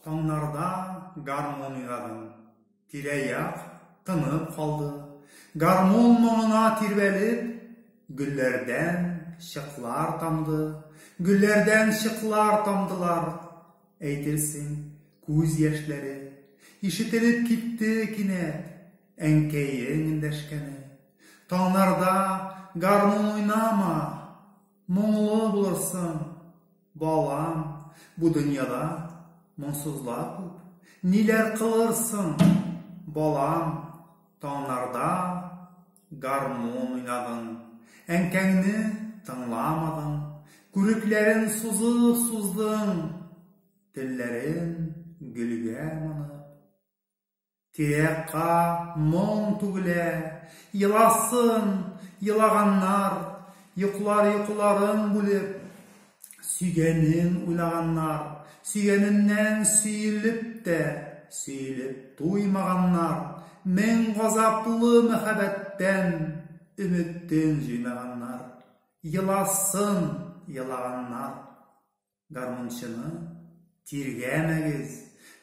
Таңнарда гармун уйнадың, Тирә-як тынып калды. Гармун моңына тирбәлеп, Гөлләрдән чыклар тамды, Гөлләрдән чыклар тамдылар. Әйтерсең, күз яшьләре. Ишетелеп китте кинәт, Әнкәең эндәшкәне. Таңнарда гармун уйнама, Моңлы булырсың, балам, бу дөньяда моңсызлар күп. Ниләр кылырсың, балам, таңнарда гармун уйнадың, әнкәңне тыңламадың, күрекләрен сузып суздың, телләрен гөлгә манып. Тирә-якка моң түгелә, Еласын, елаганнар, Йоклар йокыларын бүлеп, Сөйгәнен уйлаганнар, Сөйгәненнән сөелеп тә, Сөелеп туймаганнар, Мең газаплы мәхәббәттән Өметен җуймаганнар, Еласын, елаганнар. Гармунчыны тиргәмәгез,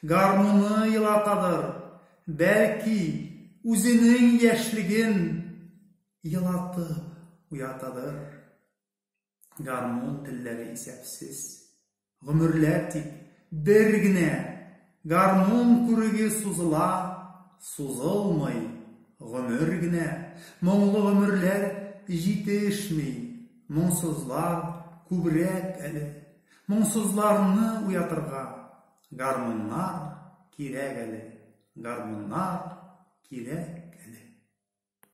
гармуны елатадыр, бәлки, үзенең яшьлеген елатып уятадыр. Гармун телләре исәпсез, гомерләр тик бер генә, гармун күреге сузыла, сузылмый гомер генә, моңлы гомерләр җитешми, Моңсызлар күбрәк әле. Моңсызларны уятырга гармуннар кирәк әле, гармуннар кирәк.